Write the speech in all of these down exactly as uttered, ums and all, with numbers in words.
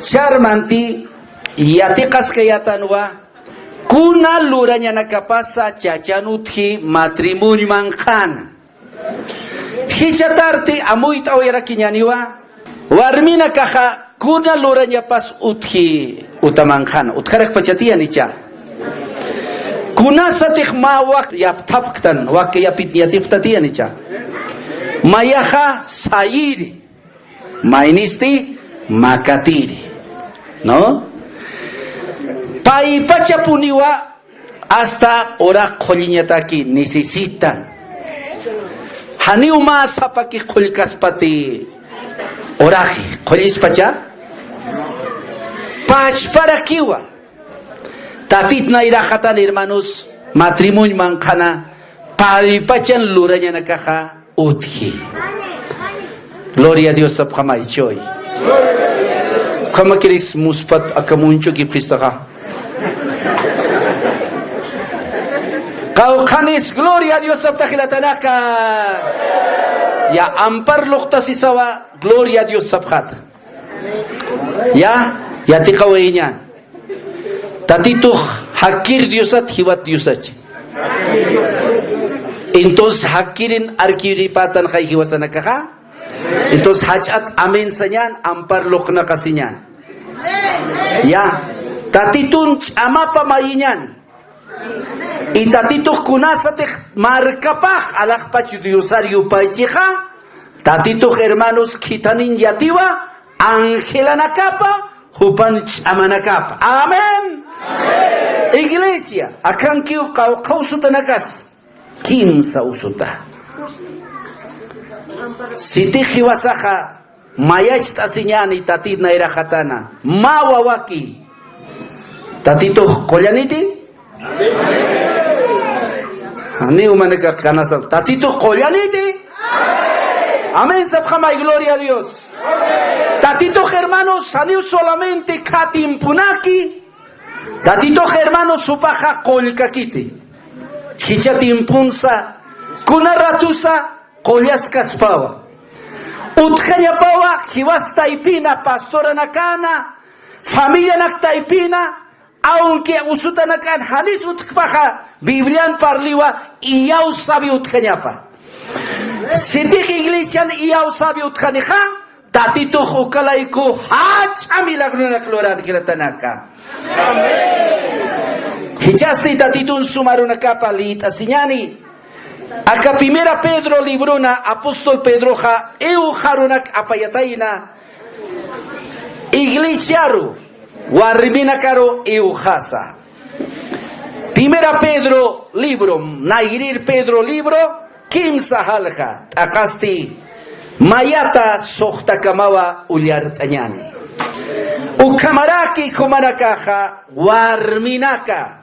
Ch'armanti yatiqaskayätanwa kuna lurañanakapasa chachan utji matrimonioman qhana. Jichhatarti amuyt'awayarakiñäniwa, warminakaxa kuna lurañapas utji utaman qhana, utjarakpacha tiyan icha. Kunasatix mä wak yapthapktan, wak yapit yatipkta tiyan icha. Mayaxa sayiri, maynisti makatiri, ¿no? Paypachapuniwa hasta urak qulliñataki necesitan. Janiw mä sapaki qullkaspati uraqi, qullispacha. Pachparakiwa. Tatit nayraqatan, hermanos, matrimonioman qhana, paypachan lurañanakaxa utji. Gloria a Dios sapxamay chuy. Ukhamakiris muspat aka munch'ukipxistaxa. Qawqhanis gloria a Dios sapta jilatanaka. Ya ampar luqtasisawa gloria a Dios sapxata. Ya, yatiqawayiñan. Tatitux jakkir Diosat, jiwat Diosachi. Entonces jakkirin arkiripätanxay jiwasanakaxa. Entonces jach'at amén sañan, ampar luqnaqasiñan. Ya, Tatitun ch'amapa mayiñan. Y Tatitux kunasatix markapax alaxpach Diosar yupaychixa, Tatitux, hermanos, khithanin yatiwa angelanakapa, jupan ch'amanakapa. Amén. Iglesia, akankiw qawqha usutanakas, kimsa usuta. Sitix jiwasaxa mayacht'asiñäni Tatit nayraqatana, mä wawaki. Tatitux qullaniti? Janiw manaka kanasa. Tatitux qullaniti? Amén sapxamay, gloria a Dios. Tatitux, hermanos, janiw solamente khatimpunaki. Tatitux, hermanos, jupaxa qullkakiti. Jichha timpunsa, kuna ratusa, qullaskaspawa. Utjañapawa, jiwas taypina, pastoranakana, familianak taypina, aunque usutanakan janis utjpaxa, Biblian parliwa, iyawsawi utjañapa. Sitix iglesian iyawsawi utjanixa, Tatitux ukalayku jach'a milagronak luran jilatanaka. Jichhasti Tatitun suma arunakapa liyt'asiñäni. Aka Primera Pedro librona apóstol Pedroxa iwxarunak apayatayna iglesiaru, warminakaru iwxasa. Primera Pedro libro, nayrir Pedro libro, kimsa jalja, t'aqasti mayata suxtakamawa ullart'añäni. Ukhamaraki jumanakaxa warminaka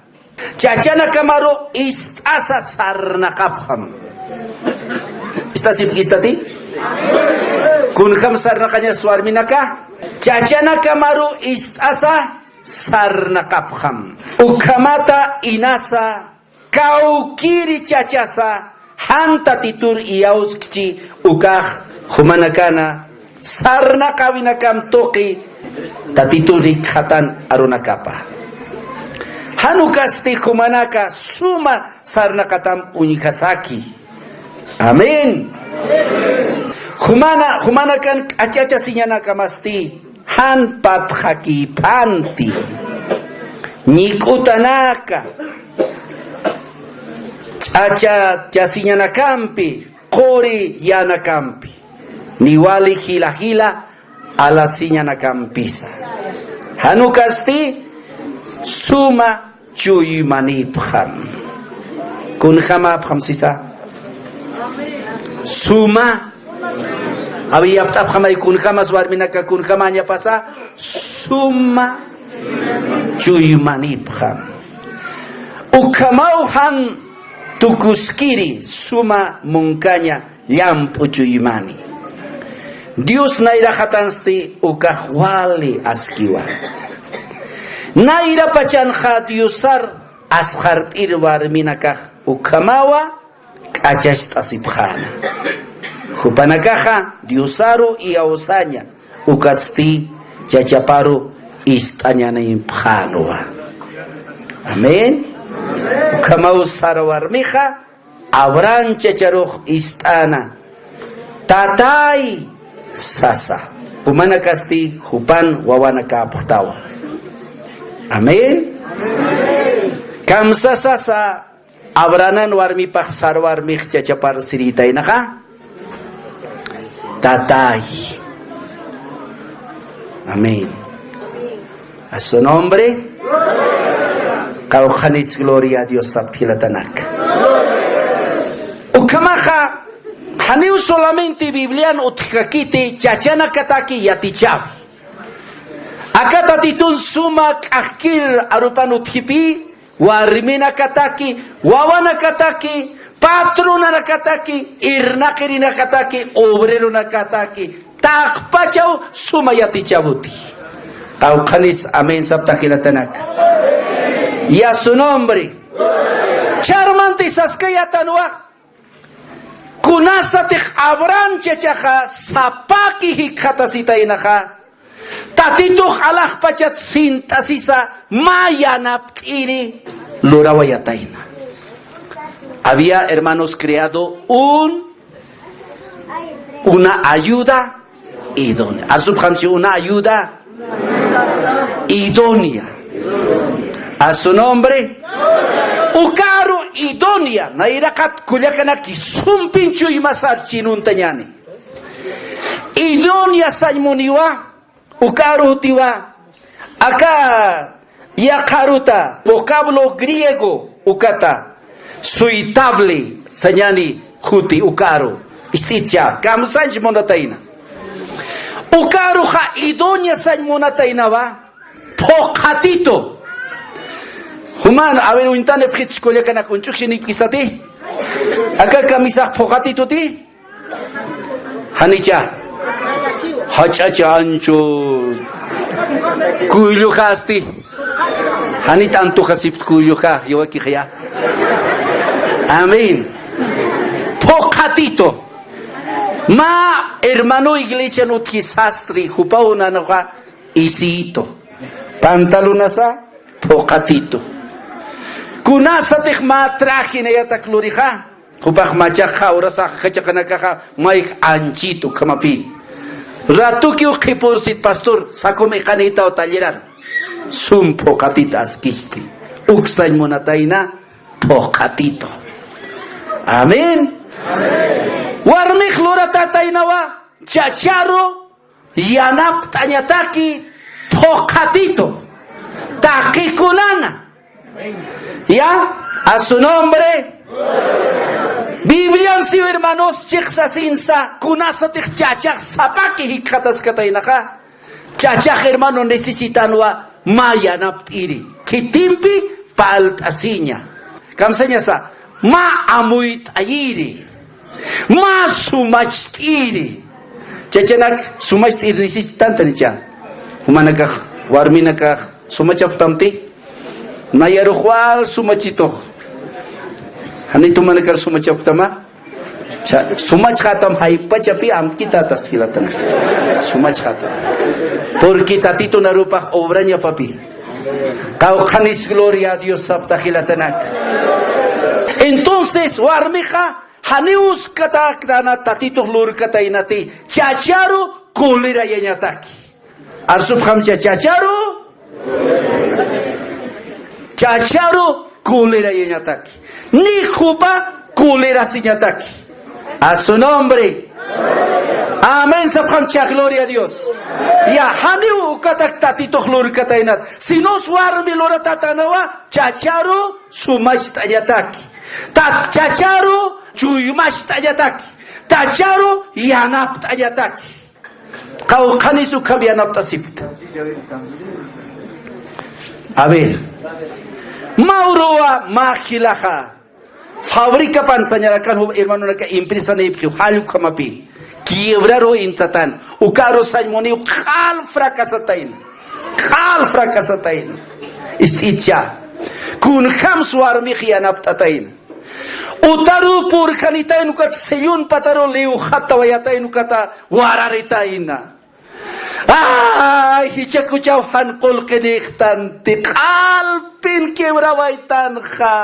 chachanakamaru ist'asa sarnaqapxam. ¿Ist'asipkistati? Kunjam sarnaqañas warminaka? Chachanakamaru ist'asa sarnaqapxam. Ukhamata inasa kawkiri chachasa jan Tatitur iyawskchi ukax jumanakana sarnaqawinakam tuqi Tatitun jikxatan arunakapa. Jan ukasti jumanaka suma sarnaqatam uñjasaki. Amén. Jumana, jumanakan k'achachasiñanakamasti jan patxakiphanti, ñik'utanaka, ch'achachasiñanakampi, quri yänakampi, niwali jila jila alasiñanakampisa. Jan ukasti suma chuymanipxam. Kunjamapxam sisa. Suma. Awi, yapt'apxamay, kunjamas warminaka kunjamañapasa. Suma chuymanipxam. Ukhamaw jan tukuskiri suma munkaña llamp'u chuymani. Dios nayraxatansti ukax wali askiwa. Nayrapachanxa Diosar asxart'ir warminakax ukhamawa k'achacht'asipxäna. Jupanakaxa Diosaru iyawsaña, ukatsti chachaparu ist'añanïpxänwa. Amén. Ukhamaw sara warmixa Abraham chacharux ist'ana, "Tatay" sasa. Jumanakasti jupan wawanakäpxtawa. Amén. Kamsa sasa Abrahaman warmipax sar warmix chachapar sirïtaynaxa, "Tatay." Amén. A su nombre. Qawqhanis gloria a Dios sapxi jilatanak. Ukhamaxa janiw solamente Biblian utjkakiti chachanakataki yatichawi. Aka Tatitun suma k'axkir arupan utjipï, warminakataki, wawanakataki, patronanakataki, irnaqirinakataki, obreronakataki, taqpachaw suma yatichawuti. Qawqhanis amén sapxi jilatanak. Y a su nombre. Ch'armanti saskayätanwa, kunasatix Abraham chachaxa sapaki jikxatasitaynaxa, Tatitux alaxpachat sint'asisa mä yanapt'iri lurawayatayna. Había, hermanos, creado un, una ayuda idónea. Arsupxamchi, una ayuda idónea. A su nombre. Uka aru idónea, nayraqat kullakanaki sumpin chuymasar chinuntañäni. Idónea sañ muniwa, uka aru jutiwa, aka yaqha aruta, vocablo griego ukata, suitable sañäni juti uka aru. Ist'itcha, kamsañch munatayna. Uka aruxa idónea sañ munataynawa, phuqhatito. Juman, a ver, uñtanipxitch kullakanak, uñch'uksiniykistati. Aka kamisax phuqhatituti. Janicha. Jach'acha ancho. Kuylluxasti. Janit antuxasipxta kuylluxa, yawakixaya. Amén. Phuqhatito. Mä hermano iglesian utji sastre, jupaw nanuxa isito. Pantalonasa phuqhatito. Kunasatix mä traje nayatak lurixa, jupax machaxa, urasax, kachaqanakaxa, mayj anchito, ukhamapi. Ratukiw qhipürsit pastor, sakum iqanïtaw tallerar. Sum phuqhatito askisti. Uk sañ munatayna, phuqhatito. Amén. Warmix luratätaynawa, chacharu yanapt'añataki phuqhatito. Taqi kunana. Ya, a su nombre. Biblian siw, hermanos, chiqsasinsa, kunasatix chachax sapaki jikxataskataynaxa. Chachax, hermano, necesitanwa mä yanapt'iri. Khitimpi palt'asiña. Kamsañasa, mä amuyt'ayiri. Mä sumacht'iri. Chachanak sumacht'ir necesitantanicha. Jumanakax, warminakax sumachapxtamti. Nayarux wal sumachitux. Janit jumanakar sumachapxtama. Cha-, sumachxatam jaypachapi amkitatas jilatanak. Sumachxatam. Porque Tatitun arupax obrañapapi. Qawqhanis gloria a Dios sapta jilatanak. Entonces, warmixa, janiw uskataktana Tatitux lurkataynati, chacharu kulirayañataki. Arsupxamcha, chacharu, chacharu kulirayañataki. Ni jupa kulirasiñataki. A su nombre. Amén sapxamcha, gloria a Dios. Ya, janiw ukatak Tatitux lurkataynat. Sinos warmi luratätanawa, chacharu sumacht'añataki. Ta-, chacharu chuymacht'añataki. Chacharu yanapt'añataki. Qawqhanis ukham yanapt'asipkta. A ver. Mä uruwa mä jilaxa. Fabricapan sañarakan, jup hermanonaka empresanïpxiw, jall ukhamapi. Quiebraru intsatan. Uka aru sañ muniw q'al fracasatayna. Q'al fracasatayna. Ist'itcha. Kunjams warmix yanapt'atayna. Utaru purjanitayna ukat, sellun pataru liwxatawayatayna ukata wararitayna. Ay, jichhakuchaw jan qullqinïxtanti, q'alpin quebrawaytanxa,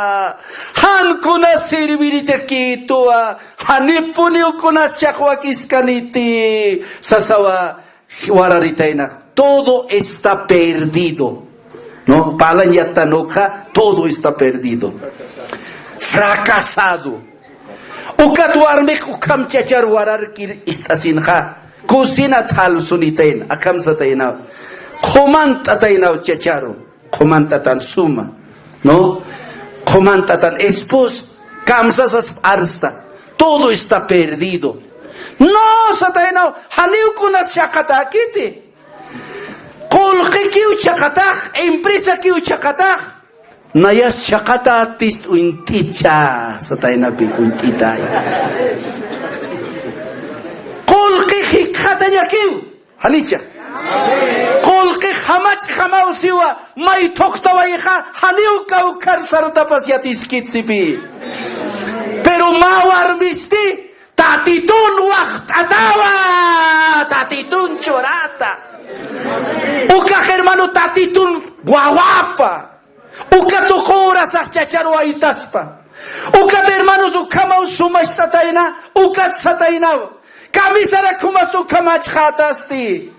jan kuna sirviritixkituwa, janipuniw kunas chaqwakiskaniti, sasawa, wararitayna, todo está perdido. ¿No? Parlañ yattan uka, todo está perdido. Fracasado. Ukat warmix ukham chachar wararkir ist'asinxa, cocina thalsunitayna, akham sataynaw. Qhumant'ataynaw chacharu, qhumant'atan suma, ¿no? Qhumant'atan esposo, kamsasas arsta, todo está perdido. No, sataynaw, janiw kunas chhaqatäkiti. Qullqikiw chhaqatax, empresakiw chhaqatax. Nayas chhaqatätist uñt'icha, sataynapi uñt'itay. Qullqix jikxatañakiw, janicha. Qullqix jamach'jamaw siwa, may thuqtawayxa, janiw kawkhar sartapas yatiskit sipï. Pero mä warmisti, Tatitun waxt'atawa, Tatitun churata. Ukax hermano Tatitun wawapa. Ukat uka urasax chachar waytaspa. Ukat hermanos ukhamaw sumast'atayna, ukat sataynaw. Kamisarak jumasta ukham achxätasti.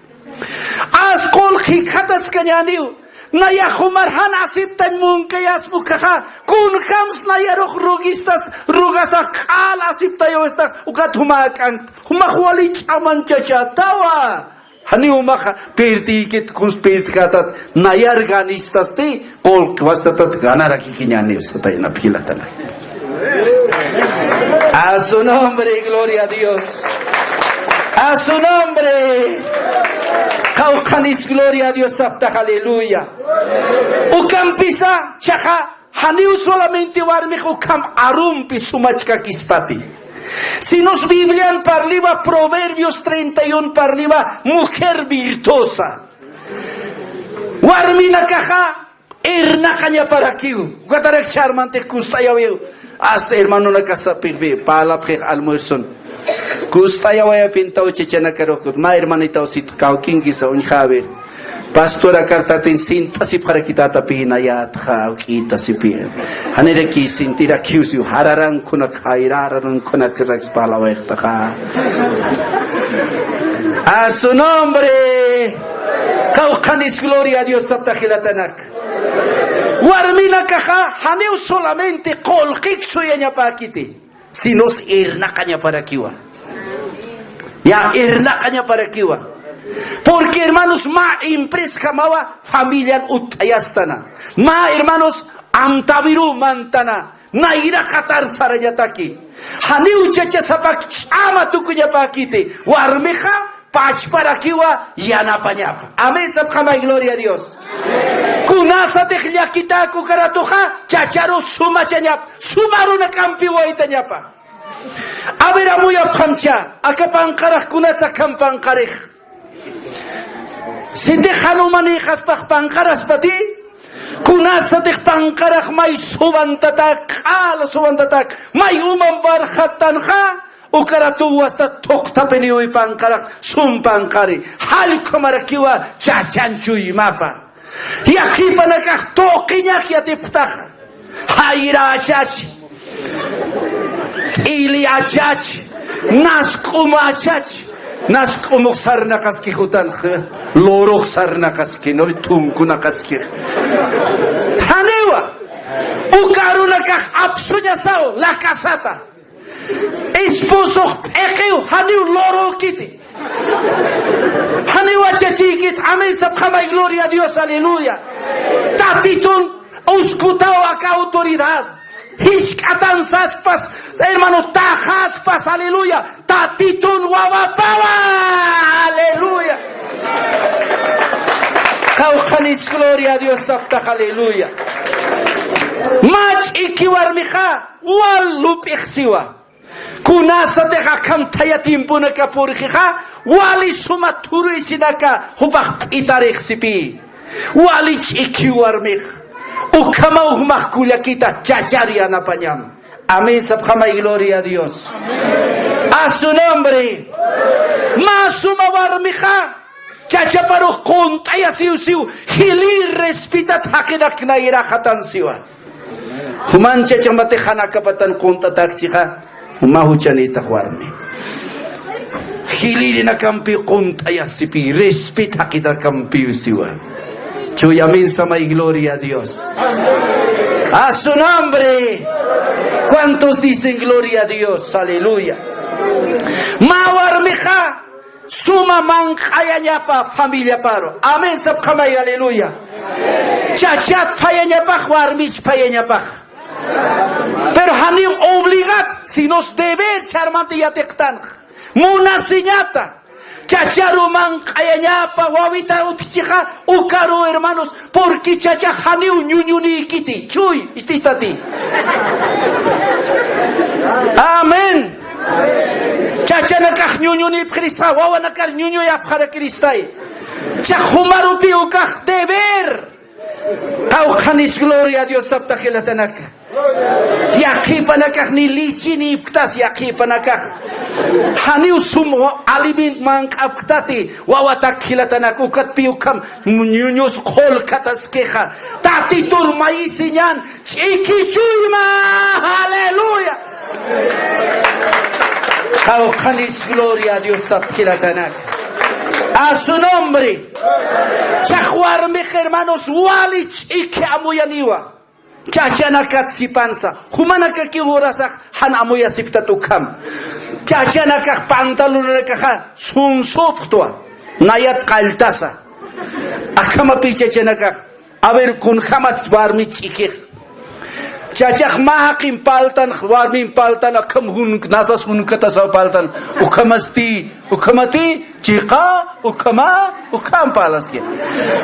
As qullq jikxataskañäniw. Nayax jumar jan aceptañ munkayaspa ukaxa. Kunjams nayarux rugistas, rugasax q'al aceptayaw istax, ukat jumäk'ankt. Jumax wali ch'aman chachätawa. Janiw jumaxa, pirtïkit kuns pirtkätat, nayar ganistasti, qullq wastatat ganarakikiñäniw satayna jilatanaka. A su nombre, gloria a Dios. A su nombre. Qawqhanis gloria a Dios saptax, aleluya. Ukampisa, chaxa, janiw solamente warmix ukham arumpi sumachkakispati. Sinos Biblian parliwa, Proverbios treinta y uno parliwa, mujer virtuosa. Warminakaxa, irnaqañaparakiw, ukatarak ch'armantix kust'ayawiw. Hasta hermanonakasapirpi, parlapxix almuerzon. Kust'ayawayapintaw chachanakaruxkut, mä hermanitaw sit kawkinkisa uñjäwir. Pastora kartatin sint'asipxarakitätapï nayätxa, awk'ita sipï. Janiraki sint'irakiw siw, jararankunak, jayrarankunakrak parlawayxtaxa. A su nombre. Qawqhanis gloria a Dios sapta jilatanak. Warminakaxa, janiw solamente qullqik suyañapäkiti, sinos irnaqañaparakiwa. Ya, irnaqañaparakiwa. Porque, hermanos, mä empresjamawa familian utt'ayastana. Mä, hermanos, amtäwiruw mantana. Nayraqatar sarañataki. Janiw chachasapak ch'ama tukuñapäkiti. Warmixa, pachparakiwa yanapañapa. Amén, sapxamay, gloria a Dios. Kunasatix llakitäk ukaratuxa, chacharu sumachañapa, suma arunakampiw waytañapa. A ver, amuyapxamcha, aka panqarax kunas akham panqarix. Sitix jan umanïxaspax panqaraspati, kunasatix panqarax may suwantatak, q'al suwantatak, may umam barxattanxa, ukaratuw wasta thuqtapiniw panqarax, sum panqari, jall ukhamarakiwa chachan chuymapa. Yaqhipanakax tuqiñax yatipxtaxa. Jayrächach, t'ilïchach, nask'umächach, nask'umux sarnaqaskix utanxa, lurux sarnaqaski, ¿no? Thunkunaqaskix. Janiwa, uka arunakax apsuñasaw, la casata. Esposox p'iqiw, janiw lurükiti. Janiw achachïkiti. Amén sapxamay, gloria a Dios, aleluya. Tatitun uskutäw aka autoridad. Jisk'atan saspas, hermano, taxaspas, aleluya. Tatitun wawapawa, aleluya. Qawqhanis gloria a Dios saptax, aleluya. Mä ch'iki warmixa, wal lup'ix siwa. Kunasatix akham thaya tiemponaka purixixa, wali suma thuruysinaka jupax p'itarix sipï. Wali ch'iki warmix. Ukhamaw jumax kullakita chachar yanapañam. Amén sapxamay, gloria a Dios. A su nombre. Mä suma warmixa, Chachaparux qunt'ayasiw siw, jilïr respetat jaqinak nayraxatan siwa. Juman chachamati jan akapatan qunt'atäkchixa, juma juchanïtax warmi. Jilïrinakampiw qunt'ayasipï, respet jaqinakampiw siwa. Chuy amén samay, gloria a Dios. A su nombre. ¿Cuántos dicen gloria a Dios? Aleluya. Mä warmixa suma manq'ayañapa familiaparu. Amén sapxamay, aleluya. Chachat phayañapax, warmich phayañapax. Pero janiw obligat, sino deber, charmanti yatiqtanx. Munasiñata. Chacharu manq'ayañapa wawita utjchixa, ukaru, hermanos, porque chachax janiw ñuñunïkiti. Chuy, ist'istati. Amén. Chachanakax ñuñunïpxirista, wawanakar ñuñuyapxarakiristay. Chax jumarupi ukax deber. Qawqhanis gloria a Dios sapta jilatanaka. Yaqhipanakax ni lichinïpktas yaqhipanakax. Janiw sum alimento manq'apktati wawatak jilatanak, ukatpi ukham ñuñus qhullkataskixa. Tatitur mayisiñan ch'ikichuyma. Aleluya. Qawqhanis gloria a Dios sapta jilatanak. A su nombre. Chax warmix, hermanos, wali ch'iki amuyaniwa. Chachanakat sipansa. Jumanakakiw urasax jan amuyasipktat ukham. Chachanakax pantalonanakaxa sunsupxtwa. Nayat qalltasa. Akhamapi chachanakax. A ver, kunjamat warmi ch'ikix. Chachax mä jaqin paltan, warmin paltan, akham jun, nasas junkatasaw paltan. Ukhamasti, ukhamati, chiqa, ukhama, ukham parlaski.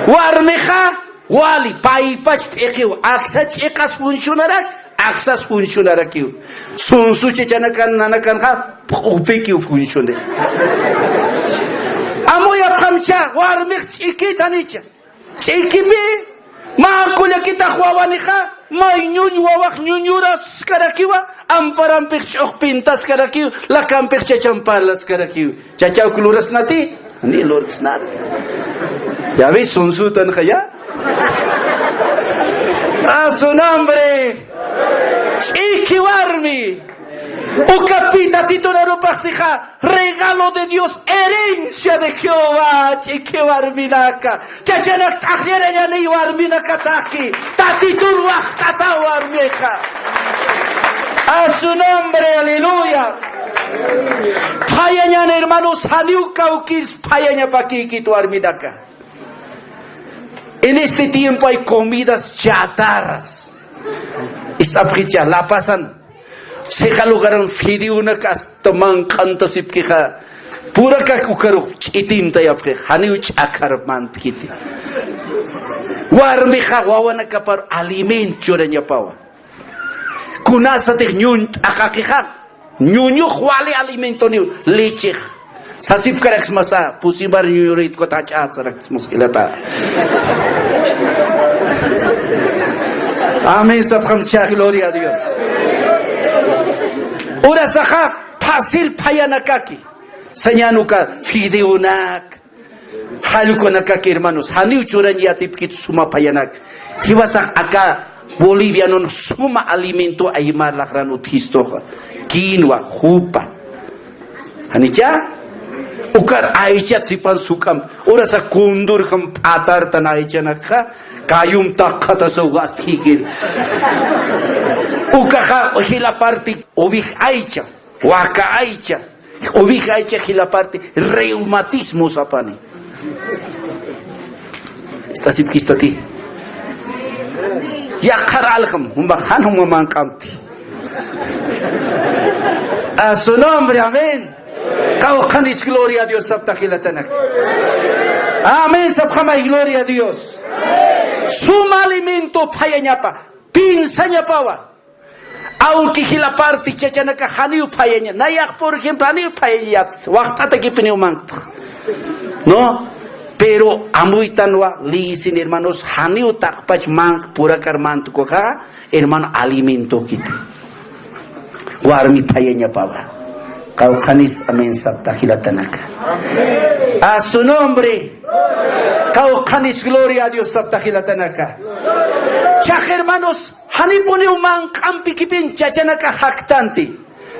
Warmixa, wali, paypach p'iqiw, aksa ch'iqas funcionarak, aksas funcionarakiw. Sunsu chachanakan, nanakanxa, p'upikiw funcione. Amuyapxamcha, warmix ch'ikit janicha. Ch'ikipi, mä kullakitax wawanixa, may ñuñ wawax ñuñuraskarakiwa, amparampix ch'uxpintaskarakiw, lakampix chachan parlaskarakiw. Chachaw lurasnati, ni lurksnati. Ya ves, sunsutanxa ya. A su nombre. Ch'iki warmi. Ukapï Tatitun arupax sixa, regalo de Dios, herencia de Jehová, ch'iki warminaka. Chachanak t'aqllarañani warminakataki. Tatitun waxt'ata warmixa. A su nombre, aleluya. Phayañan, hermanos, janiw kawkïrs phayañapakïkit warminaka. En este tiempo hay comidas chatarras. Ist'apxicha, la pasan. Sixa lugaran fideonak hasta manq'antasipkixa. Purakak ukarux ch'itintayapxix. Janiw ch'akar mantkiti. Warmixa wawanakapar alimento churañapawa. Kunasatix ñuñ t'aqaqixa, ñuñux wali alimentoniw, lechix. Sasipkaraksmasa, pusimar ñuñurïtkuta jach'atsaraksmas jilata. Amén, sapxamcha, gloria a Dios. Urasaxa, fácil phayanakaki. Sañan uka fideonak, jallkunakaki, hermanos, janiw churañ yatipkit suma phayanak. Jiwasax aka bolivianon suma alimento aymar laqran utjistuxa. Quinoa, jupa. Janicha? Ukar aychat sipan suk'am. Urasa kundurjam p'atartan aychanakxa. Kayum taqatasaw gastjikir. Ukaxa jila parte oveja aycha. Waka aycha, oveja aycha jila parte, reumatismo sapani. Ist'asipkistati. Yaqhar aljam, jumba jan juma manq'amti. A su nombre, amén. Qawqhanis gloria a Dios sapta jilatanak. Amén, sapxamay, gloria a Dios. Suma alimento phayañapa, pinsañapawa. Aunque jila parte chachanaka janiw phayaña, nayax, por ejemplo, janiw phayañat, waxt'atakipiniw manq'ta. ¿No? Pero amuytanwa, liyisin hermanos, janiw taqpach manq'a purakar mantukuxa, hermano, alimento kiti. Warmi phayañapawa. Qawqhanis amén sapta jilatanaka. A su nombre. Qawqhanis gloria a Dios sapta jilatanaka. Chax hermanos, janipuniw manq'ampikipin chachanaka jaktanti.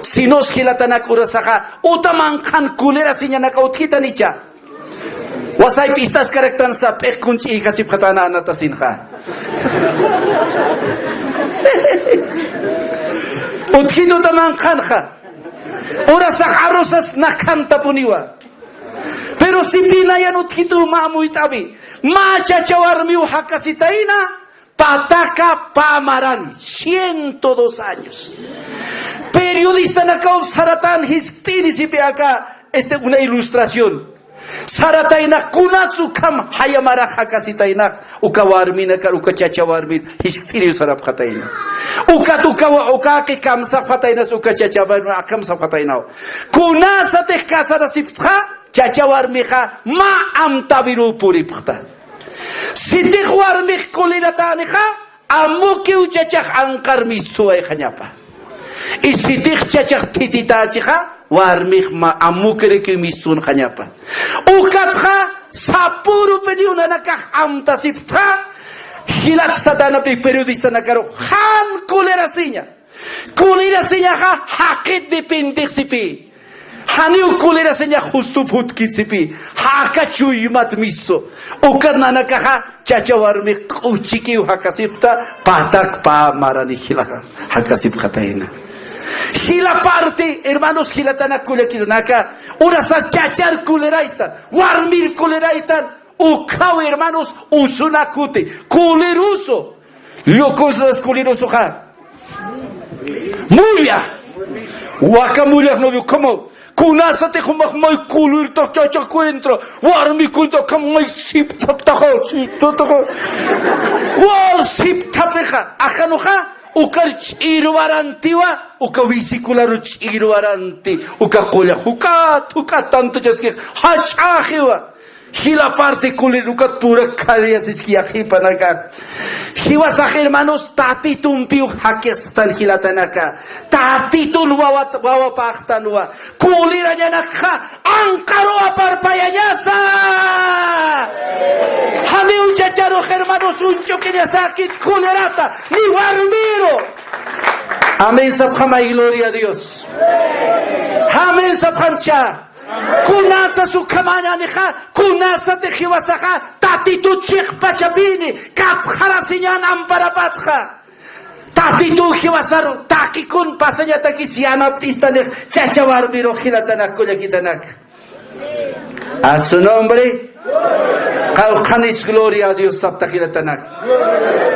Sinos jilatanak urasaxa uta manqhan colerasiñanaka utjitanicha. Wasaypi istaskaraktansa p'iqkun ch'iykasipxatana anatasinxa. Utjit uta manqhanxa. Urasax arrozas nakhantapuniwa. Pero sipï nayan utjitu mä amuyt'awi. Mä chacha warmiw jakasitayna, pataka pä marani, ciento dos años. Periodistanakaw saratän jiskt'ini sipï aka, este, una ilustración. Saratayna kunas ukham jaya marax jakasitayna, uka warminakar, uka chacha warmir jiskt'iniw sarapxatayna. Ukat uka wa-, uka jaqi kamsapxataynas, uka chacha warmir akham sapxataynaw. Kunasatix casarasipxta, chacha warmixa mä amtäwiruw puripxta. Sitix warmix coleratänixa, amukiw chachax anqar missuwayxañapa. Y sitix chachax thititächixa, warmix mä amukirakiw missunxañapa. Ukatxa sapürupiniw nanakax amtasipxta, jilat satanapï periodistanakaru jan colerasiña. Colerasiñaxa jaqit dependix sipï. Janiw colerasiñax justup jutkit sipï. Jaka chuymat missu. Ukat nanakaxa chacha warmix k'uchikiw jakasipxta, patak pä marani jilaxa jakasipxatayna. Jila parte, hermanos, jilatanak kullakitanaka, urasa chachar coleraytan, warmir coleraytan, ukhaw, hermanos, usunak juti, coleroso. Locosas colerosoxa. Mulla. Waka mullax novio, como, kunasatix jumax may colertax chacha cuenta, warmi cuenta, akham may sipthaptaxa, sipthaptaxa. Wal sipthapixa, axanuxa, ukar ch'irwarantiwa, uka vesicularu ch'irwaranti, uka qullax, ukat, ukat tanto chaskix, jach'axiwa. Jila parte colerokat pura cadeyasiski yaqhipanakax. Jiwasax hermanos, Tatitumpiw jakistan jilatanaka. Tatitun wawat-, wawapaxtanwa. Colerañanakxa anqaruw aparpayañasa. Janiw chacharux hermanos, uñch'ukiñasäkit colerata, ni warmiru. Amén sapxamay, gloria a Dios. Amén sapxamcha. Kunasas ukhamäñänixa, kunasatix jiwasaxa, Tatitut chiqpachapini, katxarasiñän amparapatxa. Tatituw jiwasaru, takikun pasañatakis yanapt'istanix, chacha warmiru jilatanak kullakitanak. A su nombre, qawqhanis gloria a Dios sapta jilatanak.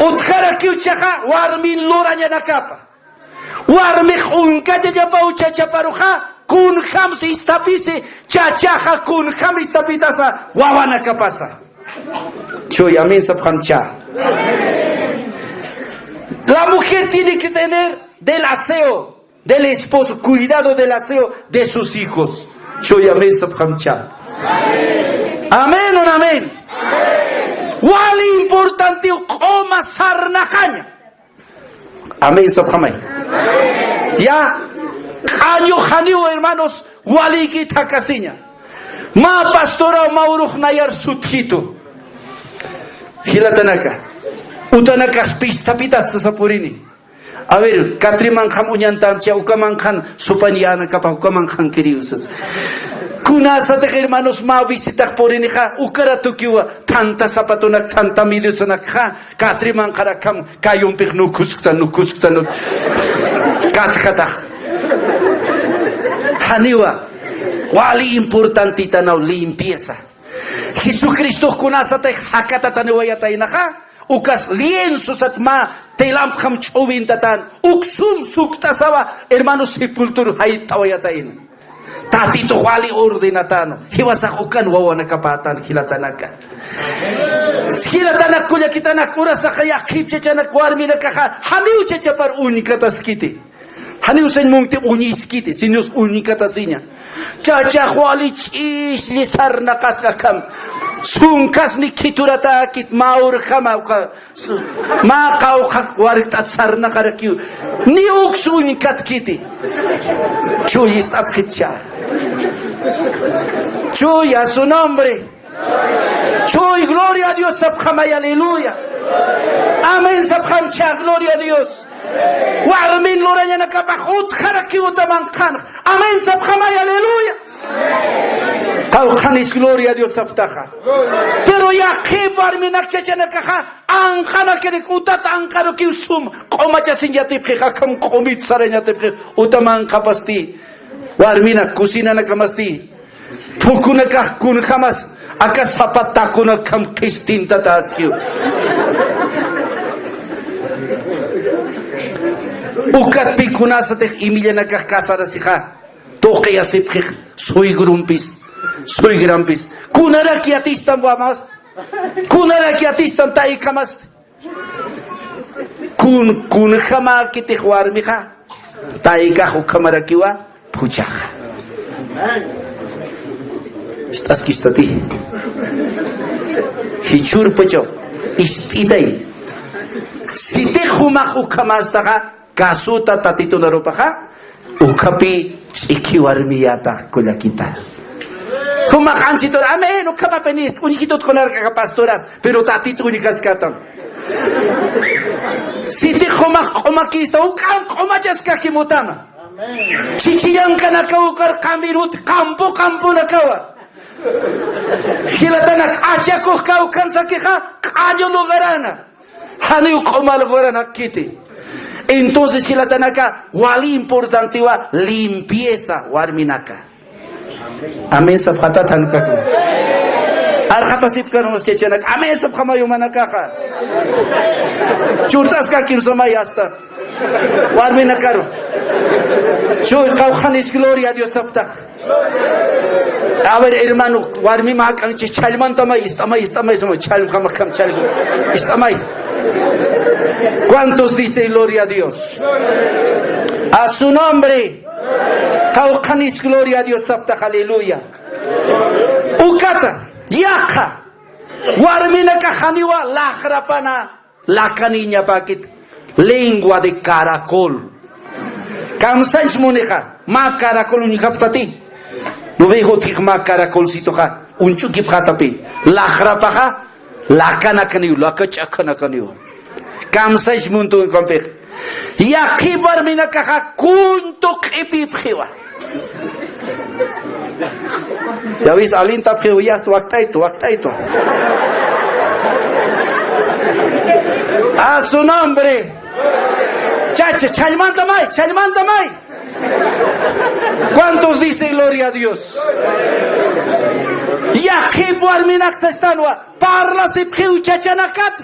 Utjarakiw chaxa, warmin lurañanakapa. Warmix uñkachañapaw chachaparuxa, kunjams isthapisi, chachaxa kunjam isthapitasa, wawanakapasa. Chuy, amén sapxamcha. La mujer tiene que tener del aseo del esposo, cuidado del aseo de sus hijos. Chuy, amén sapxamcha. Amén o no amén. Wali importante q'uma sarnaqaña. Amén sapxamay. Ya, q'añu janiw, hermanos, walïkit jakasiña. Mä pastora, mä urux nayar sutjitu. Jilatanaka. Utanakax pisthapitat sasa purini. A ver, Catrimanjam uñantamcha, uka manqhan supañ yänakapax, uka manqhankiriw sasa. Kunasatix, hermanos, mä visitax purinixa, uka ratukiwa, thanta zapatonak, thanta mediosanakxa, Catrimanjarakham, kayumpix nukusktan, nukusktan, nuk-, katjatax. Janiwa, wali importantitanaw limpieza. Jesucristox kunasatix jakatataniwayataynaxa, ukas lienzo sat mä telamjam ch'uwintatan, uksum sukt'asawa, hermanos, sepultur jayt'awayatayna. Tatitux wali ordenatanu, jiwasax ukan wawanakapätan jilatanaka. Jilatanak kullakitanak, urasaxa yaqhip chachanak warminakaxa, janiw chachapar uñkataskiti. Janiw sañ munti uñiskiti, sino uñkatasiña. Chachax wali ch'isli sarnaqaskakham. Sunkas ni khituratäkit mä urjama uka, su-, mä qawqha warkt'at sarnaqarakiw. Ni uks uñkatkiti. Chuy ist'apxitcha. Chuy a su nombre. Chuy, gloria a Dios sapxamay, aleluya. Amén sapxamcha, gloria a Dios. Warmin lurañanakapax utjarakiw uta manqhanx. Amén sapxamay, aleluya. Qawqhanis gloria a Dios saptaxa. Pero yaqhip warminak chachanakaxa, anqanakirik utat anqarukiw sum, q'umachasiñ yatipxix, akham q'umit sarañ yatipxix, uta manqhapasti, warminak cocinanakamasti, phukunakax kunjamas, aka sapa takunakham qhistintataskiw. Ukat pikunasatix imillanakax casarasixa. Tuqiyasipxix suegrumpis, suegrampis. Kunarak yatistam wamas, kunarak yatistam taykamasti. Kun, kunjamäkitix warmixa, taykax ukhamarakiwa phuchaxa. Ist'askistati. Jichhürpachaw, ist'itay. Sitix jumax ukhamästaxa, Kasuta Tatitun arupaxa, ukhapi ch'iki warmiyätax kullakita. Jumax anchitur, amén, ukhamapinist, uñjitut kunarkaxa pastoras, pero Tatitun uñjaskatam. Sitix jumax q'umakista, uk'am q'umachaskakim utama. Chichillankanakaw ukar qambiruti, qampu qampunakawa. Jilatanak achakux kawkhansakixa, q'añu lugarana. Janiw q'uma lugaranakiti. Entonces jilatanaka, wali importantewa limpieza warminaka. Amén sapxatat jan ukaxa. Arxatasipkarumas chachanaka. Amén sapxamay jumanakaxa. Churt'askakim samay asta. Warminakaru. Chuy, qawqhanis gloria a Dios saptax. A ver, hermano, warmi mä k'anchi chhallmantamay, ist'amay, ist'amay, samay, chhallmjamakham, chhallm-, ist'amay. ¿Cuántos dicen gloria a Dios? A su nombre. Qawqhanis gloria a Dios saptax, aleluya. Ukata, yaqha. Warminakax janiwa laxrapana lakaniñapäkit, lengua de caracol. Kamsañs munixa, mä caracol uñjapxtati. Luego utjix mä caracolcitoxa, uñch'ukipxätapi. Laxrapaxa, lakanakaniw, laka ch'akanakaniw. Kamsañs muntuw ukampix. Yaqhip warminakaxa kuñtu q'ipipxiwa. Yawis alintapxiw, yast wakt'aytu, wakt'aytu. A su nombre. Chacha, chhallmantamay, chhallmantamay. ¿Cuántos dicen gloria a Dios? Yaqhip warminak sastanwa, parlasipxiw chachanakat,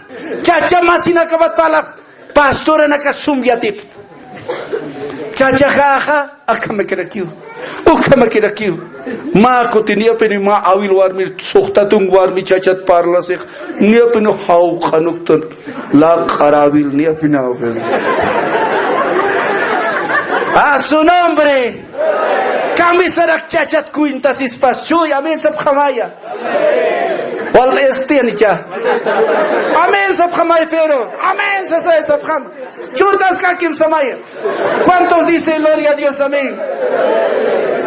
chacha masinakapat parlap. Pastoranaka sum yatipxta. Chachaxaxa, akhamakirakiw. Ukhamakirakiw. Mä kuti niyapini mä awil warmir, suxtatun warmi chachat parlasix. Niyapini jawq'anuktan. Laq'ar awil niyapini jawq'an. A su nombre. Kamisarak chachat cuentasispas. Chuy, amén sapxamaya. Walt'ayasktiyanicha. Amén sapxamay, pero. Amén sasay sapxam. Churt'askakim samaya. ¿Cuántos dicen gloria a Dios? Amén.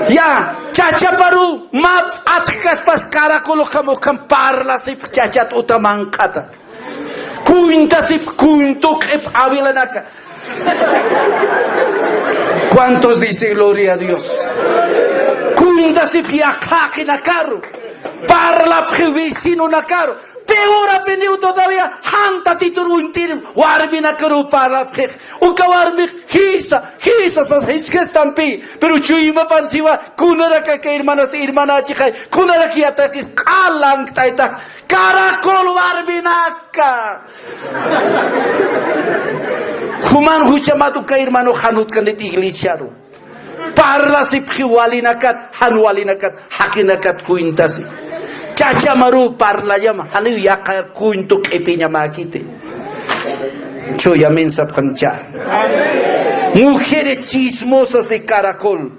Ya, chachaparu, mä p'atxkaspas caracol ukham, ukham parlasip chachat uta manq'ata. Cuentasip, cuento q'ip awilanaka. ¿Cuántos dicen gloria a Dios? Cuentasip yaqhaqinakaru, parlapxi vecinonakaru, peorapiniw todavía, jan Tatitun uñtir warminakaru parlapxix. Uka warmix jisa, jisa sas jiskastampi, pero chuymapan siwa, kunarak aka hermanas, hermanachixay, kunarak yataqis, q'al lankt'aytax, caracol warminaka. Juman juchamat uka hermano jan utkanit iglesiaru. Parlasipxi walinakat, jan walinakat, jaqinakat cuentasi. Chachamaru parlallama, janiw yaqha cuento q'ipiñamäkiti. Chuy, amén sapxamcha. Mujeres chismosas de caracol.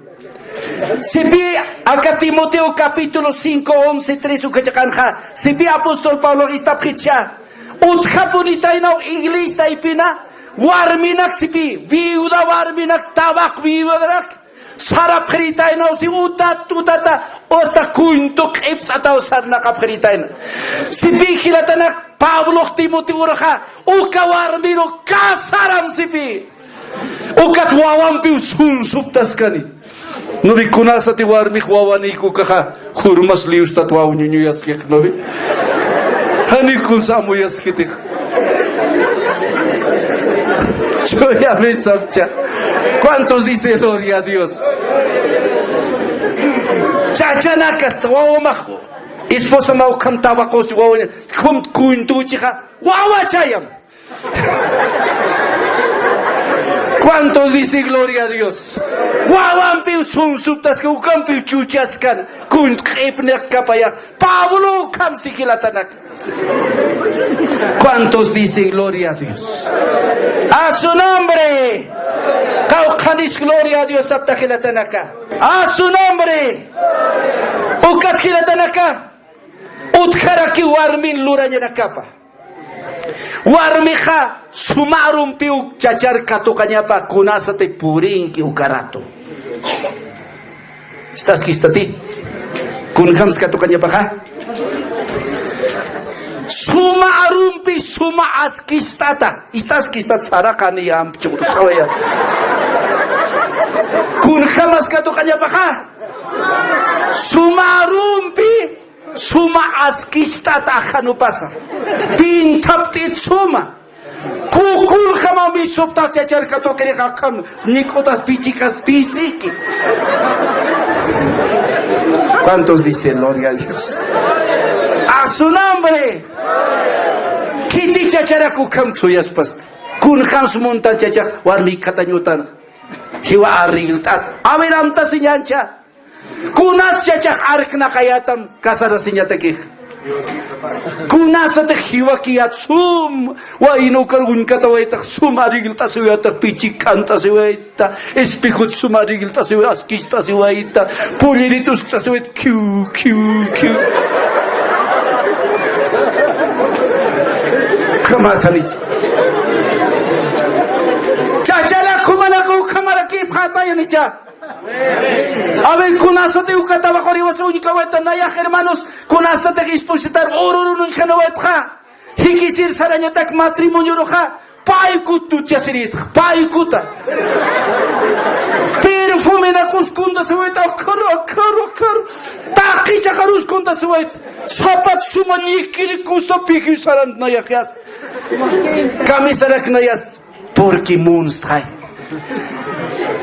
Sipi Aka Timoteo capítulo cinco, once, tres uka chiqanxa, sipi apóstol Pablo istapxitcha. Utjapunitaynaw iglesia taypina, warminak sipi, viuda warminak, tabaq viudanak, sarapxiritaynaw si utat, utata, hasta cuento q'ipt'ataw sarnaqapxiritayna. Sipi jilatanak Pablo Timoteorxa, uka warmiru casaram sipi. Ukat wawampiw sunsuptaskani. Nuri kunasati warmix wawanïk ukaxa, jurmas liwstat waw ñuñuyaskix nuri. Jani kunsa amuyaskitix. Chuyami sapcha. ¿Cuántos dice gloria a Dios? Chachanakat wawamax. Esposa mä ukham tabaqus wawaña. Jum cuentuchixa. Wawachayam. ¿Cuántos dicen gloria a Dios? Wawampiw sunsuptaska, ukampiw chuchaskan, kun q'ipniq kapayax. Pablo ukham si jilatanak. ¿Cuántos dicen gloria a Dios? A su nombre. Qawqhanis gloria a Dios sapta jilatanaka. A su nombre. Ukat jilatanaka. Utjaraki warmin lurañanakapa. Warmixa suma arumpiw chachar katuqañapa kunasati purinki uka rato. ¿Istaskistati? ¿Kunjams katuqañapaxa? Suma arumpi suma askist'ata. ¿Istaskistat saraqani amp chukru kawaya? ¿Kunjamas katuqañapaxa? Suma arumpi suma askist'ata ajanupasa. Pinthapt'it suma. Kukuljama misuptax chachar katuqirixa akham ñik'utas pichikas pisiki. ¿Cuántos dicen gloria a Dios? A su nombre. Khiti chacharak ukham suyaspasti. Kunjams munta chachax warmi khatañutan. Jiwa arreglt'at. A ver, amtasiñancha. Kunas chachax arknaqayatam casarasiñatakix. Kunasatix jiwakiyat sum, wayna ukar uñkatawaytax sum arreglt'asiwaytax, pichik k'ant'asiwayta, espejot sum arreglt'asiway, askist'asiwayta, polleritos usk't'asiwayta, kiw, kiw, kiw. Kamatanich. Chachala kumanaka ukhamaraki phatayanicha. A ver, kunasati uka tabaquriwasa uñkawayta nayax, hermanos, kunasati expositar ururun uñjanawaytxa. Jikisir sarañatak matrimonioruxa, paykut tuchasiritx, paykuta. Perfumenak uskuntasiwayta, akaru, akaru, akaru. Taqi chaqar uskuntasiwayta. Sapat suma ñikiri kusa piji sarant nayax yas. Kamisarak nayat. Porque munstxay.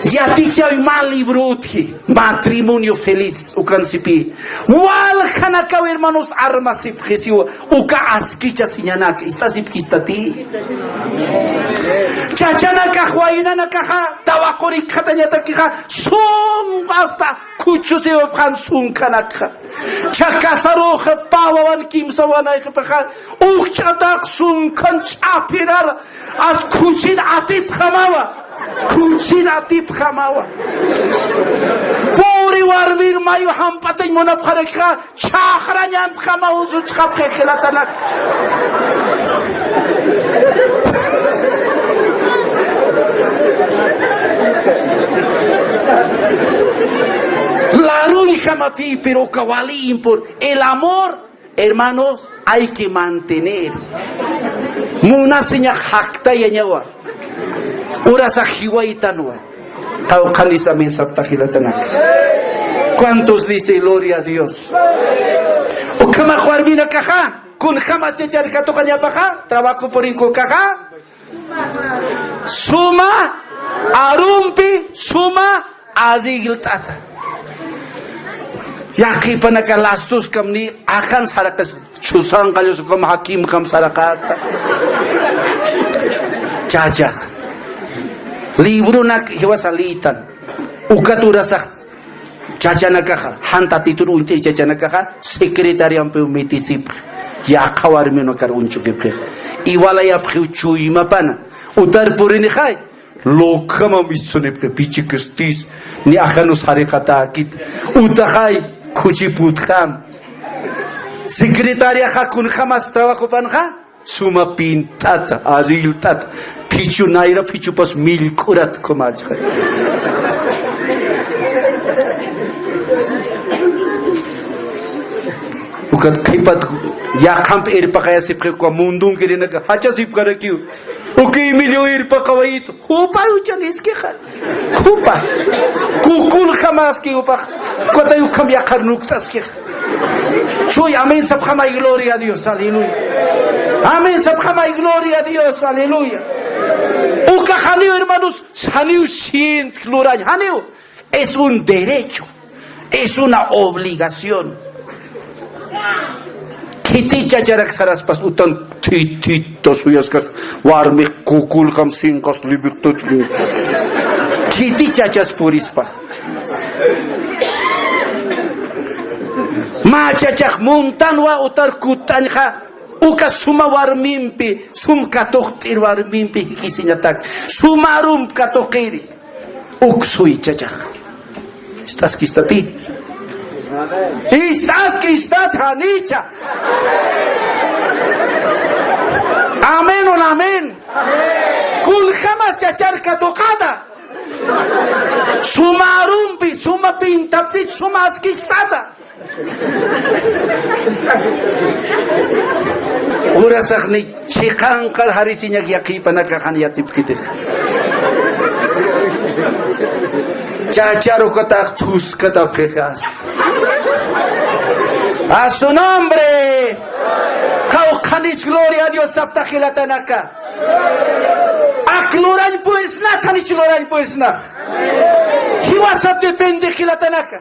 Yatichawi mä libro utji, Matrimonio Feliz, ukan sipi. Waljanakaw, hermanos, armasipxisiwa, uka askichasiñanak, istasipkistati. Chachanakax, waynanakaxa, tawaquri khatañatakixa, sum hasta khuchusiwapxan sunkanakxa. Chha casarux, pä wawan kimsa wawanayxipaxa, ukch'atax sunkan ch'apirar, as khuchin atipxamawa, khuchin atipxamawa. Pobre warmir mayu jamp'atañ munapxarakixa, chhaxrañampxamaw usuchxapxi jilatanak. Laruñjamapï, pero uka wali impor-, el amor, hermanos, hay que mantener. Munasiñax jaktayañawa. Urasax jiwaytanwa. Qawqhanis amén sapta jilatanak. ¿Cuántos dice gloria a Dios? Ukhamax warminakaxa, kunjamas chachar katuqañapaxa, trabajo purinkukaxa. Suma arumpi, suma arreglt'ata. Yaqhipanaka lastuskamni, ajan saraqas, chusanqallusukam jakimjam saraqata. Chachax. Libronak jiwasa liytan. Ukat urasax Chachanakaxa, jan tatitur uñt'ir chachanakaxa, secretariampiw mitisipxi. Yaqha warminakar uñchukipxi. Iwalayapxiw chuymapana. Utar purinixay. Lokjamam isunipxi, pichikistis. Ni ajanus jariqatäkit. Utaxay, khuchiputjam. Secretariaxa kunjamas trabajopanxa, suma pint'ata, arillt'ata. Phichu nayra, phichupas millk'urat khumacha. Ukat qhipat yaqhamp irpaqayasipxi, uka mundunkirinaka jachasipkarakiw. Uka Emilio irpaqawayitu. Jupa uchaniskixa. Jupa. Kukuljamäski jupax. Ukatay ukham yaqhar nukt'askixa. Chuy, amén sapxamay, gloria a Dios, aleluya. Amén sapxamay, gloria a Dios, aleluya. Uka janiw, hermanos, janiw sientk lurañ, janiw. Es un derecho, es una obligación. Khiti chacharak saraspas utan thithita suyaskas, warmi kukulkam sinqas libiqtut. Khiti chachas purispa. Mä chachax muntanwa utar kutt'añxa, uka suma warmimpi, sum katuqt'ir warmimpi jikisiñatak, suma arump katuqiri. Uksuy chachax. Ist'askistati. Ist'askistat janicha. Amén, un amén. Kunjamas chachar katuqata. Suma arumpi, suma pintaptit, suma askistata. Urasaxni chiqanqar jarisiñak yaqhipanakaxan yatipkitix. Chacharukatax thuskatapxixas. A su nombre. Qawqhanis gloria a Dios saptax jilatanaka. Ak lurañ purisna, thanich lurañ purisna. Jiwasat depende jilatanaka.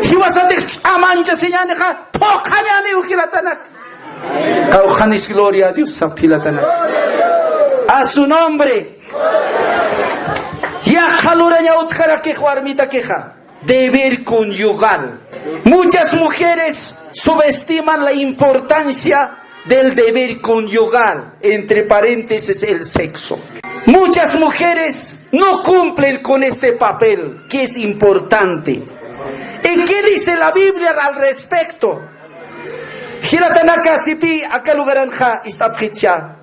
Jiwasatix ch'amanchasiñänixa, phuqhañäniw jilatanaka. Qawqhanis gloria a Dios sap jilatanaka. A su nombre. Yaqha luraña utjarakix warmitakixa. Deber conyugal. Muchas mujeres subestiman la importancia del deber conyugal, entre paréntesis, el sexo. Muchas mujeres no cumplen con este papel que es importante. ¿Y qué dice la Biblia al respecto? Jilatanaka, sipi aka lugaranxa ist'apxicha.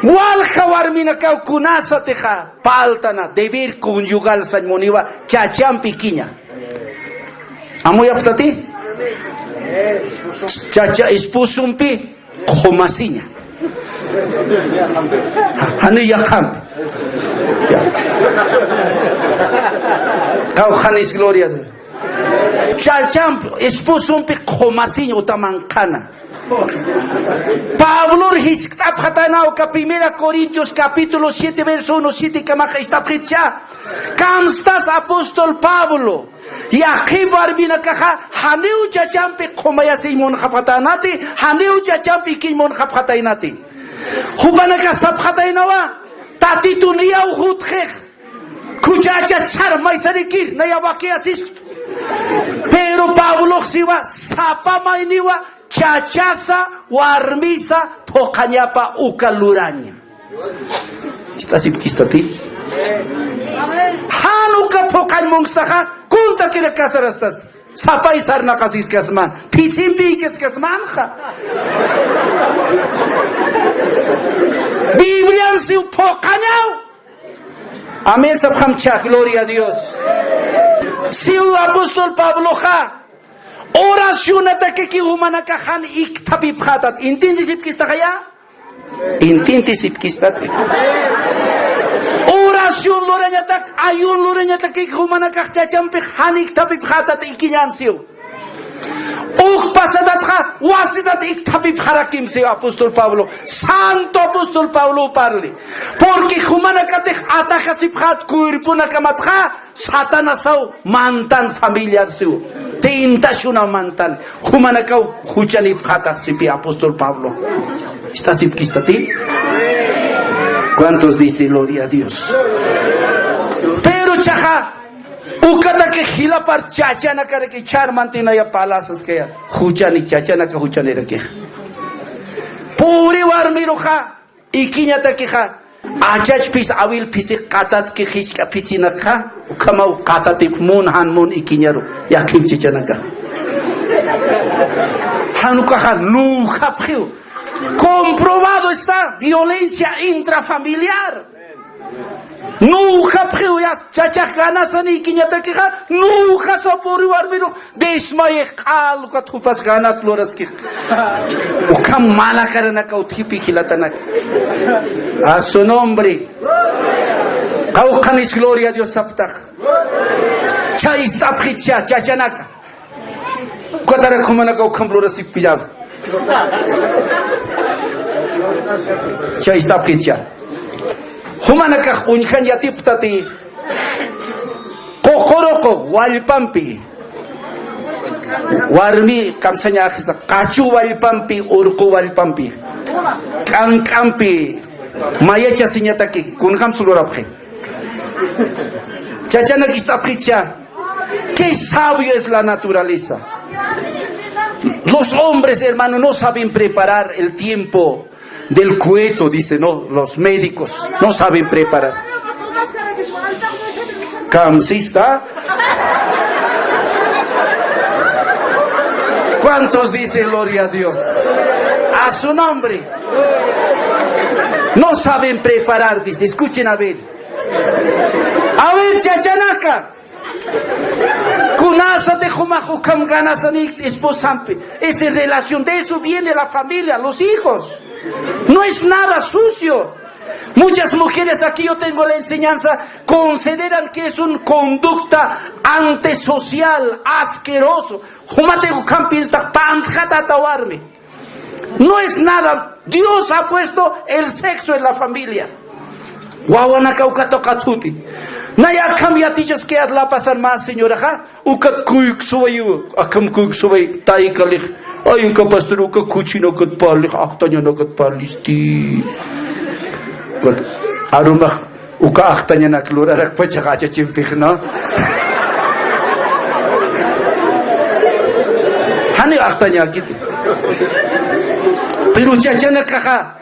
Walja warminakaw kunasatixa parltana, deber conyugal sañ muniwa, chachamp ikiña. ¿Amuyapxtati? Chacha esposompi qhumasiña. Janiw yaqhampi. Ya. Qawqhanis gloria a Dios. Chachamp esposompi qhumasiña uta manqhana. Pablor jiskt'apxatana uka Primera Corintios capítulo siete, verso uno, siete kamaxa ist'apxitcha. Kamstas apóstol Pablo. Yaqhip warminakaxa, janiw chachampi qhumayasiñ munxapxatänati, janiw chachampi ikiñ munxapxataynati. Jupanakax sapxataynawa, Tatituniyaw jutxix. Kuchachas sarmaysarikir, nayaw wakiyasiskt. Pero Pablox siwa, sapa mayniwa, chachasa, warmisa, phuqhañapa uka luraña. Ist'asipkistati. Jan uka phuqhañ munstaxa, kuntakirak casarastas. Sapay sarnaqasiskasma, phisimpi ikiskasmanxa. Biblian siw phuqhañaw. Amén sapxamcha, gloria a Dios. Siw apóstol Pabloxa, oracionatakaki jumanakax jan ikthapipxätat. ¿Entiendesipkistaxaya? Entiendesipkistat. Oración lurañatak, ayuno lurañatakaki jumanakax chachampix jan ikthapipxätat ikiñan siw. Uk pasatatxa, wasitat ikthapipxarakim siw apóstol Pablo. Santo apóstol Pablo parli. Porque jumanakatix atajasipxät cuerponakamatxa, Satanasaw mantan familiar siw. Tentacionaw mantan. Jumanakaw juchanipxätax sipi apóstol Pablo. ¿Ist'asipkistati? ¿Cuántos dice gloria a Dios? Pero chaxa, ukataki jilapar chachanakarak ichhar mantinaya palasaskaya. Juchani, chachanaka juchanirakix. Pobre warmiruxa, ikiñatakixa, Achachpis awil phisik qatatki jisk'a phisinakxa, ukhamaw qatatip mun jan mun ikiñaru, yaqhip chachanakax. Jan ukaxa nuwjapxiw. Comprobado está, violencia intrafamiliar. Nuwjapxiw, ya chachax ganasani ikiñatakixa, nuwjasa puri warmiru, desmayix q'al ukat jupas ganas luraskix. Ukham malakaranaka utjipi jilatanaka. A su nombre. Qawqhanis gloria a Dios saptax. Chay ist'apxicha, chachanaka. Ukatarak jumanaka ukham lurasipkillap. Chay ist'apxicha. Jumanakax uñjañ yatiptati. Ququruqu wallpampi. Warmi kamsañaxsa, qachu wallpampi, urqu wallpampi. K'ank'ampi. Mayachasiñataki, kunjams lurapxi. Chachanak ist'apxicha. Qué sabio es la naturaleza. Los hombres, hermano, no saben preparar el tiempo del cueto, dice, no, los médicos no saben preparar. Kamsista. ¿Cuántos dicen gloria a Dios? A su nombre. No saben preparar, dice. Escuchen a ver. A ver, chachanaka. Kunasati jumax ukham ganasanïkti esposampi. Esa relación, de eso viene la familia, los hijos. No es nada sucio. Muchas mujeres, aquí yo tengo la enseñanza, consideran que es un conducta antisocial, asqueroso. Jumati ukham piensata pantxatata warmi. No es nada. Dios ha puesto el sexo en la familia. Wawanaka ukat tuqathuti. Nay akham yatichas que la pasan más, señoraxa. Ukat kuyksway, akham kuyksway, taykalix. Ay, uka pastor, uka kuchinakat parlix, axtañanakat parlisti. Ukat arumax, uka axtañanak lurarakpachax achachimpix, ¿no? Jani axtañäkiti. Pero chachanakaxa,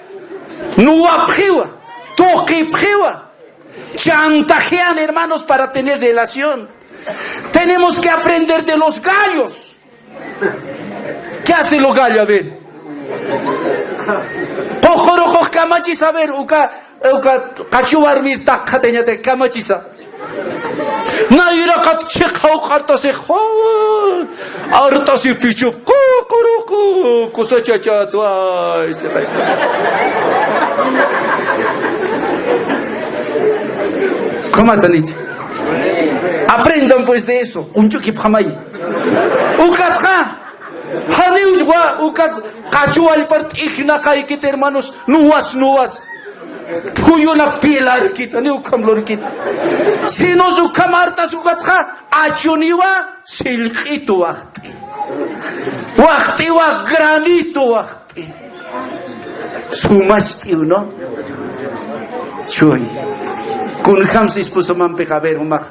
nuwapxiwa, tuqipxiwa. Chantajean, hermanos, para tener relación. Tenemos que aprender de los gallos. ¿Qué hace los gallos? A ver. Ququruqux kamachisa, a ver, uka, uka qachu warmir taqxatañata kamachisa. Nayraqat chiqaw art'asix, art'asix pichup, ququruqu, kusachachat, ay, se. ¿Cómo te han dicho? Aprendan pues de eso. Uñch'ukipxamay. Ukatxa. Janiw wa, ukat qachu wallpar t'ijnaqaykit, hermanos, nuwas, nuwas. Phuyunak pilarkit, janiw ukham lurkit. Sinos ukham art'as ukatxa, achuniwa, sillq'itu waxt'i. Waxt'iwa, granito waxt'i. Sumast'iw, ¿no? Chuy. Kunjams esposamampixa, a ver, jumax.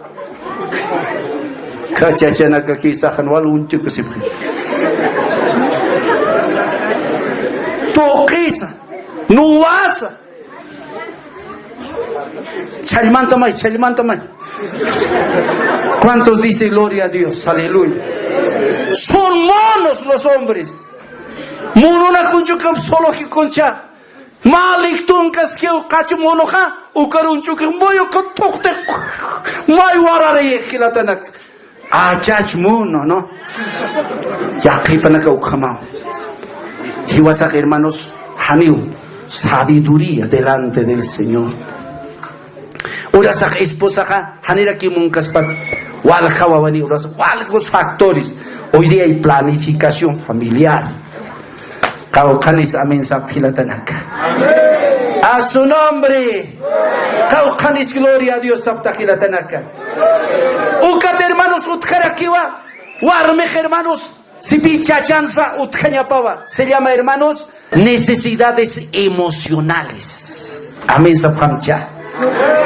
Kachachanakakisa jan wal uñch'ukusipxi. Tuqisa, nuwasa. Challmantamay, challmantamay. ¿Cuántos dicen gloria a Dios? Aleluya. Son monos los hombres. Mononak uñch'ukam solo jikuncha. Mä lik tunkaskiw qachu monoxa, ukar uñch'ukix may uka tuqtix, may wararayix jilatanak. Achach mono, ¿no? Yaqhipanaka ukhamaw. Jiwasax, hermanos, janiw sabiduría delante del Señor. Urasax esposaxa, janirakiw munkaspat, walja wawani, urasax, walgus factores. Hoy día hay planificación familiar. Qawqhanis amén sap jilatanaka. A su nombre. Qawqhanis gloria a Dios sapta jilatanaka. Ukat hermanos utjarakiwa, warmix hermanos, sipi chachansa utjañapawa. Se llama, hermanos, necesidades emocionales. Amén sapxamcha.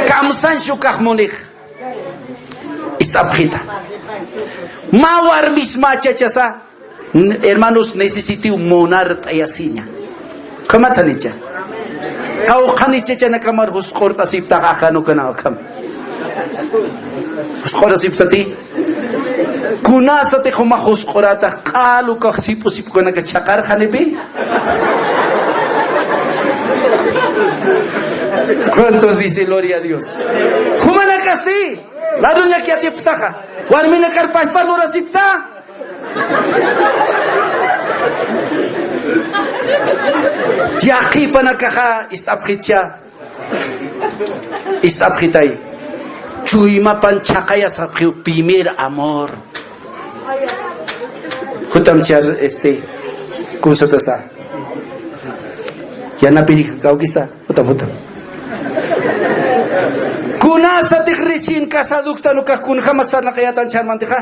Kamsanch ukax munix. Ist'apxita. Mä warmis mä chachasa. N-, hermanos, necesitiw munart'ayasiña. ¿Cómo te han dicho? Qawqhanis chachanakamar jusq'urt'asiptax ajan ukanak ukham. Jusq'urasiptati. Kunasatix jumax jusq'uratax q'al ukax sip'u sip'ukanaka chhaqarxanipi. ¿Cuántos dicen gloria a Dios? Jumanakasti. Laruñak yatiptaxa. Warminakar pachpa lurasipta. Yaqhipanakaxa ist'apxitcha. Ist'apxitay. Chuymapan chhaqayasapxiw primer amor. Jutam char, este, kunsatasa. Yanapirix kawkisa. Jutam, jutam. Kunasatix recién casadoktan ukax kunjama sarnaqayatan chharmantixa.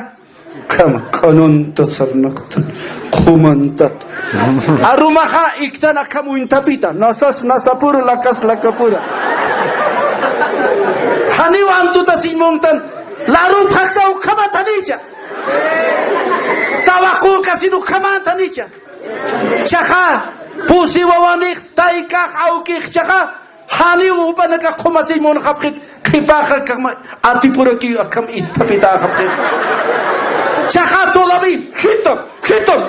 Kama, q'anunta sarnaqtan, qhumantat. Arumaxa iktan akham uñtapita, nasas nasapura, lakas lakapura. Janiw antutasiñ muntan, larupxakta ukhamatanicha. Tabaqukasin ukhamatanicha. Chaxa, pusi wawanix, taykax, awkix, chaxa, janiw jupanakax qhumasiñ munxapxit, qhipaxa, kama, atipuraki, akham itpapitäxapxit. Chaxa, todavía, jitam, jitam.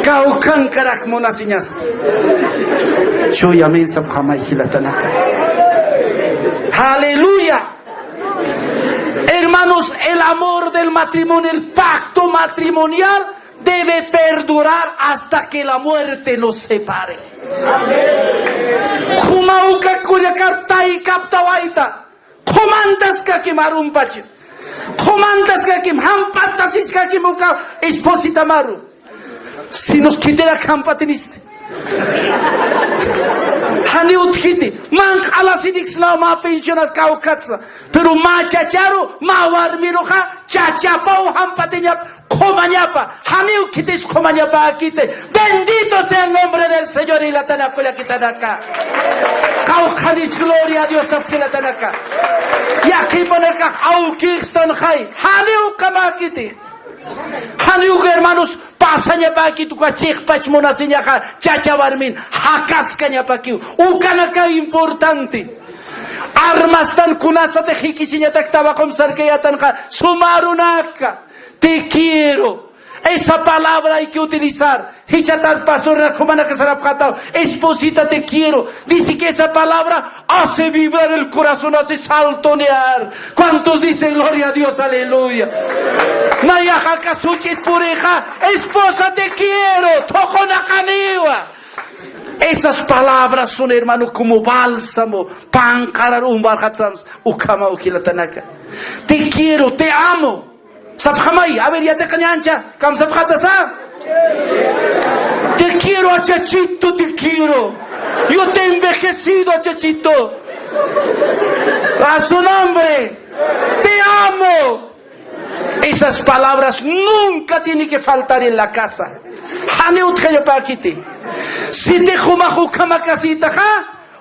Kawkhankarak munasiñas. Chuy amén sapxamay jilatanaka. Aleluya. Hermanos, el amor del matrimonio, el pacto matrimonial debe perdurar hasta que la muerte nos separe. Juma uka kullakar taykaptawayta. Qhumantaskakim arumpach. Qhumantaskakim, jamp'atasiskakim uka esposita maru. Si nos quitera jamp'atinisti. Janiw utjiti. Manq'alasiniksa mä pensionat kawkhatsa. Pero mä chacharu, mä warmiruxa, chachapaw jamp'atiñap, qhumañapa. Janiw khitis qhumañapäkiti. Bendito sea el nombre del Señor, jilatanaka, kullakitanaka. Qawqhanis gloria a Dios sapxi jilatanaka. Yaqhipanakax awkixstanxay. Janiw kamäkiti. Janiw, hermanos, pasañapäkit uka chiqpach munasiñaxa, chacha warmin jakaskañapakiw. Ukanaka importante. Armastan kunasatix jikisiñatak tabaqum sarkayätanxa, suma arunaka, te quiero. Esa palabra hay que utilizar. Jichhatar pastornak jumanaka sarapxätaw, esposita, te quiero. Dice que esa palabra hace vibrar el corazón, hace saltonear. ¿Cuántos dicen gloria a Dios, aleluya? Nayaxa aka such'it purixa, esposa, te quiero, thuqunaqaniwa. Esas palabras son, hermano, como bálsamo, panqarar umbarxatsams, ukhamaw jilatanaka. Te quiero, te amo. Sapxamay, a ver, yatiqañäncha, kamsapxätasa. Te quiero, achachito, te quiero. Yo te he envejecido, achachito. A su nombre. Te amo. Esas palabras nunca tienen que faltar en la casa. Janiw utjañapäkiti. Sitix jumax ukhamakasïtaxa,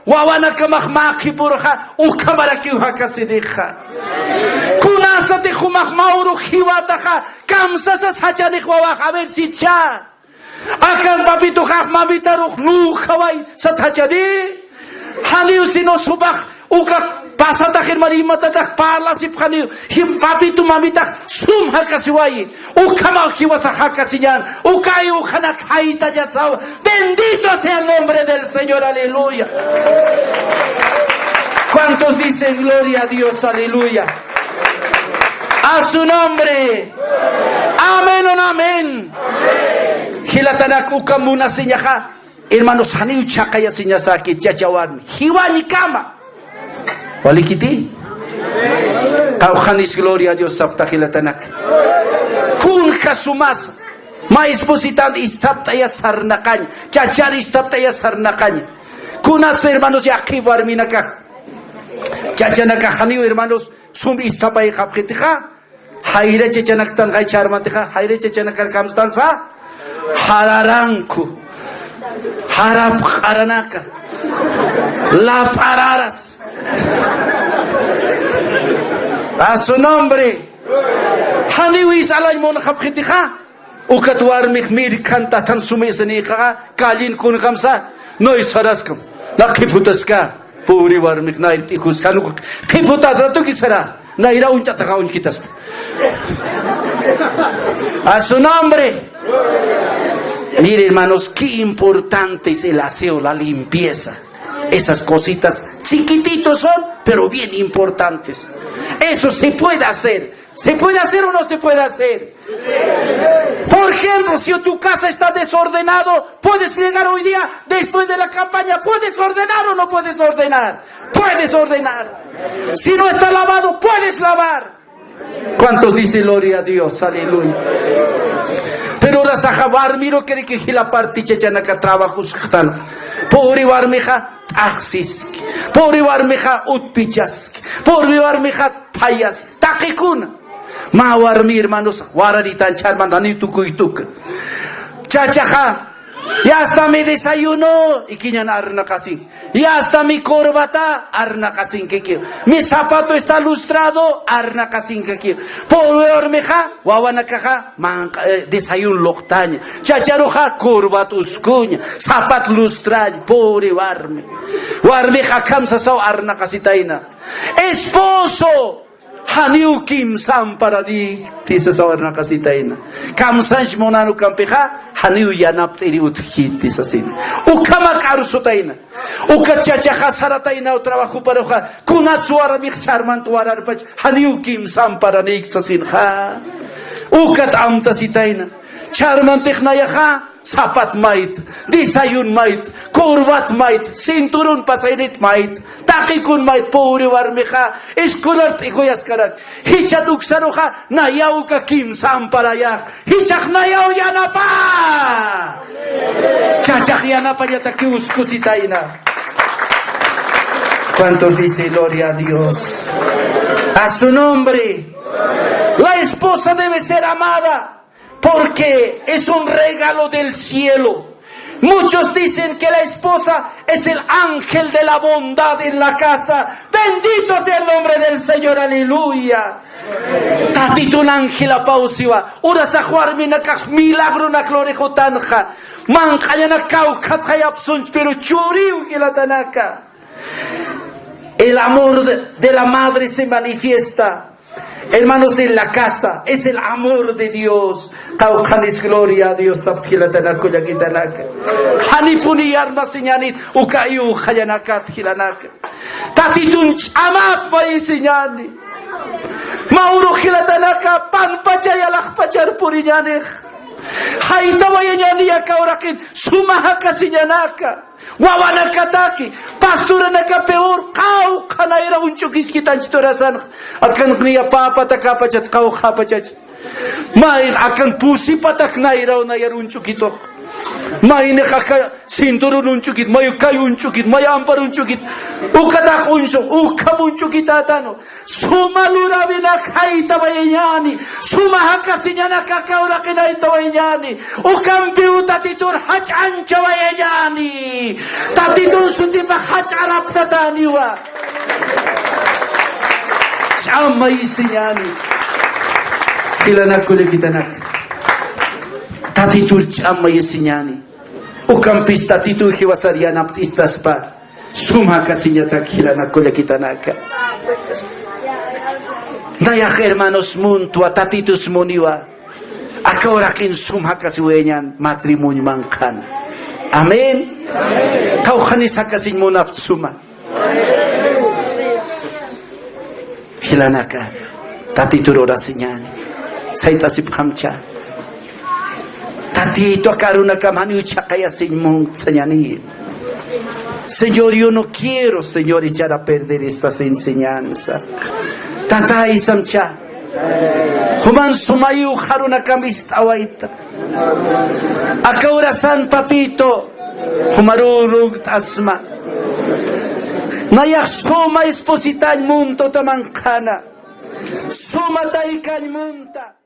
wawanakamax mä qhipürxa, ukhamarakiw jakasinixa. Kunasatix jumax mä urux jiwataxa, kamsasas jachanix wawax, a ver, sitcha. Akan papituxax mamitarux lüjaway sat jachani. Janiw, sino sumax uka pasatax, hermano, imatatax parlasipxaniw, jim papitu mamitax sum jakasiwayi. Ukhamaw jiwasax jakasiñän, uka ayuxanak jaytañasawa. Bendito sea el nombre del Señor, aleluya. ¿Cuántos dicen gloria a Dios, aleluya? A su nombre. Amén o no amén. Jilatanak, uka munasiñaxa, hermanos, janiw chhaqayasiñasäkit, chacha warmi. Jiwañkama. ¿Walikiti? Qawqhanis gloria a Dios sapxta, jilatanak. Kunja sumasa. Mä espositan isthapt'aya sarnaqaña. Chachar isthapt'aya sarnaqaña. Kunas, hermanos, yaqhip warminakax, chachanakax janiw, hermanos, sum isthapayxapxitixa. Jayra chachanakstanxay ch'armantixa, jayra chachanakar kamstansa, jararanku, jarapxaranaka, lap'araras. A su nombre. Janiw isalañ munxapxitixa. Ukat warmix mirkhan tatan sumisinïxa, callin kunjamsa, no isaraskam. Na qhiputaska. Pobre warmix, na irt'ijuska, no qhiputas ratuki sara. Nayra uñt'ataxa uñkitaspa. A su nombre. Mire, hermanos, qué importante es el aseo, la limpieza. Esas cositas chiquititos son, pero bien importantes. Eso se puede hacer. ¿Se puede hacer o no se puede hacer? Por ejemplo, si tu casa está desordenado, puedes llegar hoy día, después de la campaña, ¿puedes ordenar o no puedes ordenar? Puedes ordenar. Si no está lavado, puedes lavar. ¿Cuántos dicen gloria a Dios? Aleluya. Pero urasaxa warmir ukiriki jila parti chachanaka trabajusxtan. Pobre warmixa t'axsiski. Pobre warmixa utpichaski. Pobre warmixa phayas. Taqikuna. Mä warmi, hermanos, wararitan ch'arman janiw tukuy tuka. Chachaxa, ya está mi desayuno, ikiñan arnaqasin. Ya está mi corbata, arnaqasinkiki. Mi zapato está lustrado, arnaqasinkiki. Pobre warmixa, wawanakaxa, manq-, eh, desayun luqtaña. Chacharuxa, corbat uskuña, zapat lustraña. Pobre warmi. Warmixa, kamsasaw arnaqasitayna. Esposo, janiw kimsamparanïkti sasaw arnaqasitayna. Kamsanch munan ukampixa, janiw yanapt'iri utjkiti sasina. Ukhamak arsutayna. Ukat chachaxa sarataynaw trabajoparuxa, kunats warmix ch'armant wararpach, janiw kimsamparanïkti sasinxa. Ukat amtasitayna. Ch'armantix nayaxa, zapat mayt, desayun mayt, corbat mayt, cinturón pasaynit mayt, taqikun mayt, pobre warmixa, escolar t'ikuyaskarak. Jichat uksaruxa, nayaw uka kimsamparayax, jichhax nayaw yanapa. Chachax yanapañataki uskusitayna. ¿Cuántos dicen gloria a Dios? A su nombre. La esposa debe ser amada. Porque es un regalo del cielo. Muchos dicen que la esposa es el ángel de la bondad en la casa. Bendito sea el nombre del Señor, aleluya. Tatitun angelapawsiwa. Urasax warminakax milagronak lurixutanxa. Manq'añanak kawkhatxayapsunch, pero churiw jilatanaka. El amor de, de la madre se manifiesta. Hermanos, en la casa es el amor de Dios. Qawqhanis gloria a Dios sapxi jilatanaka, kullakitanaka. Janipuni armasiñänit, uka ayuxallanakat jilanaka. Tatitun ch'amap mayisiñäni. Mä urux jilatanaka, panpachay alaxpachar puriñänix. Jaytawayañäni aka uraqin, suma jakasiñanaka. Wawanakataki, pasturanaka peor, qawqha nayra uñch'ukiskitanchit urasanx. Akan niya pä patak apachat, qawqha apachach. May akan pusi patak nayraw nayar uñch'ukitux. Maynix aka cinturón uñch'ukit, may kay uñch'ukit, may ampar uñch'ukit. Ukatax uñsu, ukham uñch'ukitätanu. Suma luräwinak jaytawayañäni, suma jakasiñanak aka uraqin jaytawayañäni, ukampiw Tatitur jach'añchawayañäni, Tatitun sutipax jach'araptatäniwa. Ch'am mayisiñäni. Jilanak kullakitanak. Tatitur ch'am mayisiñäni. Ukampis Tatituw jiwasar yanapt'istaspa. Sum jakasiñatak jilanak kullakitanaka. Nayax hermanos muntwa, Tatitus muniwa. Aka uraqin sum jakasiwayañän matrimonio manqhana. Amén. Qawqhanis jakasiñ munapxta suma. Jilanaka, Tatitur urasiñäni. Sayt'asipxamcha. Tatitu, aka arunakam janiw chhaqayasiñ munkt sañäni. Señor, yo no quiero, Señor, echar a perder estas enseñanzas. Tatay samcha. Juman sumayiw arunakam ist'awayta. Aka urasan, papito, jumaruw runkt'asma. Nayax suma espositañ munta uta manqhana. Suma taykañ munta.